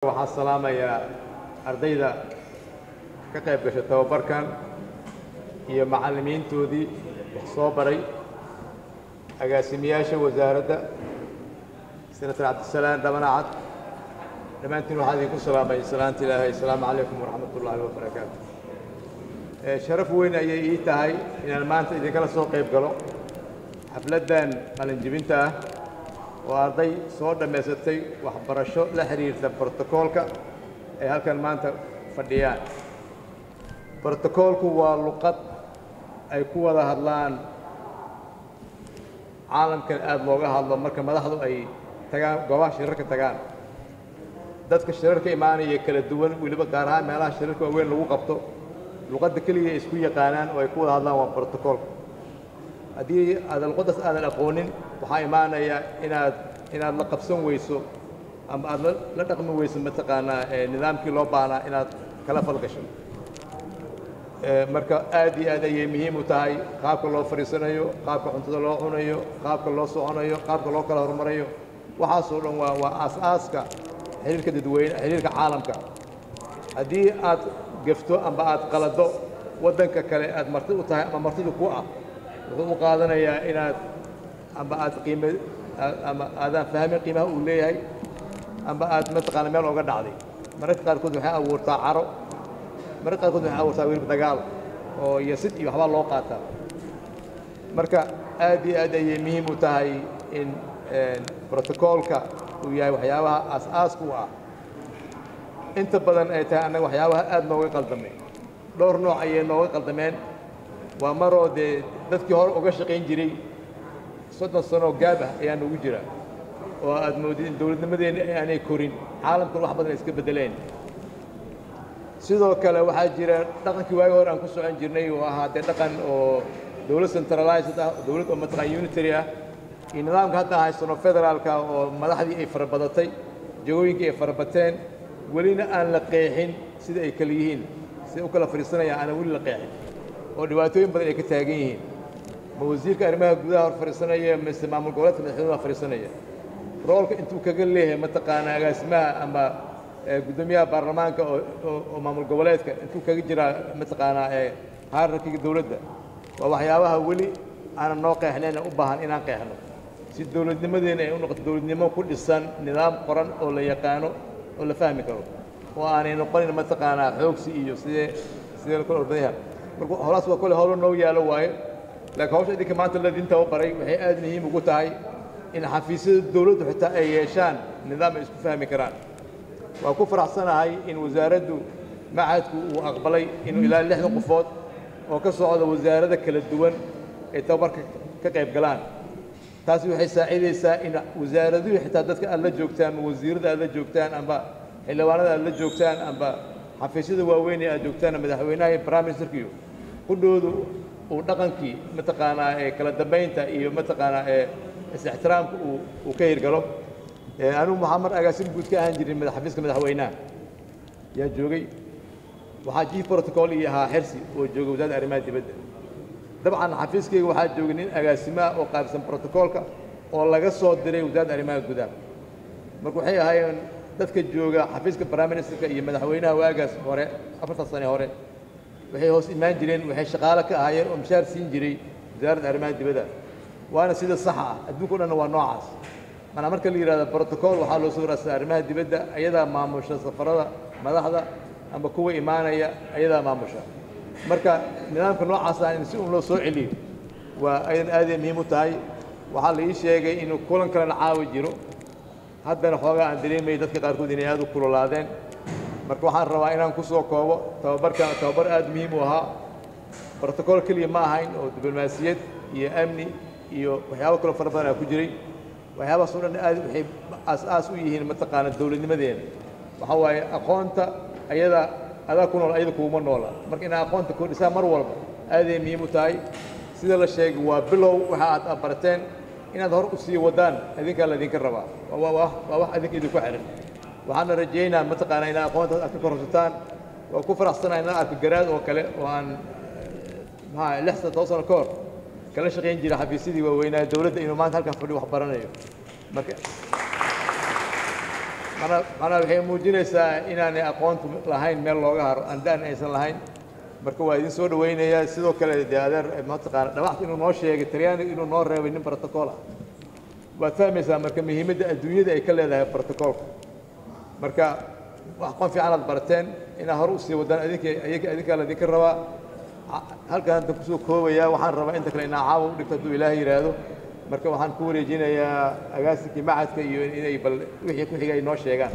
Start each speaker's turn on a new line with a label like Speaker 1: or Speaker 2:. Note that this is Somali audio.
Speaker 1: Waxaan salaamayaa ardayda ka qayb gashay tababarkan iyo macallimiintoodii wax soo baray, agaasimiyaasha wasaaradda, Senator Cabdisalaan Dhabanacad. Dhammaantiin waxaa idinku salaamay salaanta Ilaahay, asalaamu calaykum waraxmat ullaahi wabarakaatu. Sharaf weyn ayay ii tahay inaan maanta idinkala soo qayb galo xafladdan qalinjibinta ah oo arday soo dhammaysatay waxbarasho la xiriirta brotokoolka ay halkan maanta fadhiyaan. Brotokoolku waa luqad ay ku wada hadlaan caalamkan, aada looga hadlo marka madaxdu ay tagaan goobaha shirarka tagaan, dadka shirarka imaanaya kala duwan, weliba gaar ahaan meelaha shirarka waaweyn lagu qabto. Luqadda keliya ay isku yaqaanaan oo ay ku wada hadlaan waa brotokoolka. Haddii aadan luqaddaas aadan aqoonin, waxaa imaanaya inaad la qabsan weyso ama aad la dhaqmi weyso mataqaanaa nidaamkii loo baahnaa inaad kala falgasho. Marka aad iyo aad ayay muhiim u tahay qaabka loo fadhiisanayo, qaabka cuntada loo cunayo, qaabka loo soconayo, qaabka loo kala horumarayo. Waxaasoo dhan waa aas-aaska xiriirka dadweyne, xiriirka caalamka. Haddii aad gefto amba aad qalado, waddanka kale aad marti u tahay ama martidu ku ah wuxuu u qaadanayaa inaad amba aad qiime ama aadaan fahmin qiimaha uu leeyahay, amba aad mataqaana meel ooga dhacday. Mararka qaarkood waxay abuurtaa caro, mararka qaarkood waxay abuurtaa weliba dagaal oo yasid iyo waxbaa loo qaataa. Marka aad iyo aad ayay muhiim u tahay in brotokoolka uu yahay waxyaabaha aas-aaska u ah. Inta badan ay tahay annaga waxyaabaha aad nooga qaldamay, dhowr nooc ayay nooga qaldameen. Waa maroo dee dadkii hore uga shaqayn jiray, 30 sanoo gaab ah ayaa noogu jira oo aad moodid in dowladnimadeenni aanay korin, caalamkuna wax badan ay iska beddeleen. Sidoo kale waxaa jira dhaqankii waagi hore aan ku socon jirnay oo ahaa dee dhaqan oo dowlad centralized ah, dowlad oo mataqaan unitary ah, iyo nidaamka hadda haysano federaalka oo madaxdii ay farabadatay, jagooyinkii ay farabateen, welina aan la qeexin sida ay kala yihiin, siday u kala fadhiisanayaan aanan weli la qeexin, oo dhibaatooyin badan ay ka taagan yihiin. Ma wasiirka arrimaha gudaha hor fadhiisanaya mise maamul goboleedka madaxweynuhu fadhiisanaya? Roolka intuu kaga leeyahay mataqaanaa agaasimaha ama guddoomiyaha baarlamaanka oo maamul goboleedka intuu kaga jiraa mataqaanaa hierarchiga dowladda? Waa waxyaabaha weli aanan noo qeexnayn, u baahan inaan qeexno si dowladnimadeena ay u noqoto dowladnimo ku dhisan nidaam qoran oo la yaqaano oo la fahmi karo, oo aanay noqonin mataqaanaa xoogsi iyo sidee la kala orbadan yahay. Marka howlaas waa kole howlo noo yaalo waaye, laakiin hawsha idinka maanta la idin tababaray waxay aad muhiim ugu tahay in xafiisyada dowladdu xitaa ay yeeshaan nidaam ay isku fahmi karaan. Waa ku faraxsanahay in wasaaraddu machadku uu aqbalay inuu ilaa 60 qofood oo ka socda wasaarada kala duwan ay tababarka ka qayb galaan. Taasi waxay saacidaysaa in wasaaraduhu xitaa dadka aad la joogtaan ama wasiirada aad la joogtaan amba xildhibaanada aad la joogtaan amba xafiisyada waaweyn ee aad joogtaan, madaxweynaha iyo prime ministerkiyo qudhoodu uu dhaqankii mataqaanaa ee kala dambaynta iyo mataqaanaa ee is-ixtiraamka uu ka hirgalo. Anigu waxaa mar agaasim guud ka ahaan jirin xafiiska madaxweynaha yaa joogay, waxaa chief protocol iyo ahaa Xirsi oo joogay wasaaradda arrimaha dibadda. Dabcan xafiiskayga waxaa joogay nin agaasimaha oo qaabsan protocoolka oo laga soo diray wasaaradda arrimaha gudaha. Marka waxay ahaayeen dadka jooga xafiiska prime ministerka iyo madaxweynaha waagaas hore, 4ta sane hore, waxay hoos imaan jireen, waxay shaqaale ka ahaayeen oo mishaar siin jiray wasaaradda arrimaha dibadda. Waana sida saxa ah, adduunka o dhanna waa noocaas. Maanaa marka la yidhahdo protocol waxaa loo soo raadsadaa arrimaha dibadda, ayadaa maamusha safarada madaxda amba kuwa imaanaya, ayadaa maamusha. Marka nidaamka noocaas ah in si un loo soo celiyo waa ayadan aaday muhiim u tahay. Waxaa la ii sheegay inuu kulan kalena caawi jiro, haddana xoogaa aan dareemayay dadka qaarkood inay aad u kululaadeen. Marka waxaan rabaa inaan ku soo koobo tababarkan tababar aad muhiim u ahaa. Brotocool keliya ma ahayn oo diblomaasiyad iyo amni iyo waxyaabo kaloo fara badan aa ku jiray. Waxyaabahaas oo dhan aad waxay aas-aas u yihiin mataqaana dowladnimadeena. Waxaa waaye aqoonta ayada adaa ku nool, ayada kuuma noola. Marka inaad aqoonta kordhisaa mar walba aaday muhiim u tahay. Sida la sheegay waa bilow, waxa aad barateen inaad hor u sii wadaan idinkaa laydinka rabaa, waa wax idinka idinku xiran. Waxaana rajaynaa mataqaanaa inaad aqoontaas aad ka kororsataan. Waa ku faraxsanahay inaan arko Garaad oo kale oo aan maxaa 6 sano 7 sano ka hor kala shaqayn jiray xafiisyadii waaweynaa dowladda inuu maanta halkan fadhiyo wax baranayo. Marka Manaa waxay muujinaysaa inaanay aqoontu lahayn meel looga haro, andaan aysan lahayn. Marka waa idin soo dhawaynayaa. Sidoo kale dee adeer mataqaana dhabaxta inuu noo sheegay Talyaaniga inuu noo reebay nin protocol ah, waad fahmaysaa. Marka muhiimadda adduunyada ay ka leedahay protocolka. Marka wax qon fiican aad barateen inaad hore usii wadaan adinka adinkaa la idinka rabaa. Halkaan hadda kusoo koobayaa. Waxaan rabaa inta kale inaa caawa u dhigto hadduu Ilaahay yidhaahdo. Marka waxaan ku wareejinayaa agaasinkii macadka iyo inay bal wixii ku xigay ay noo sheegaan.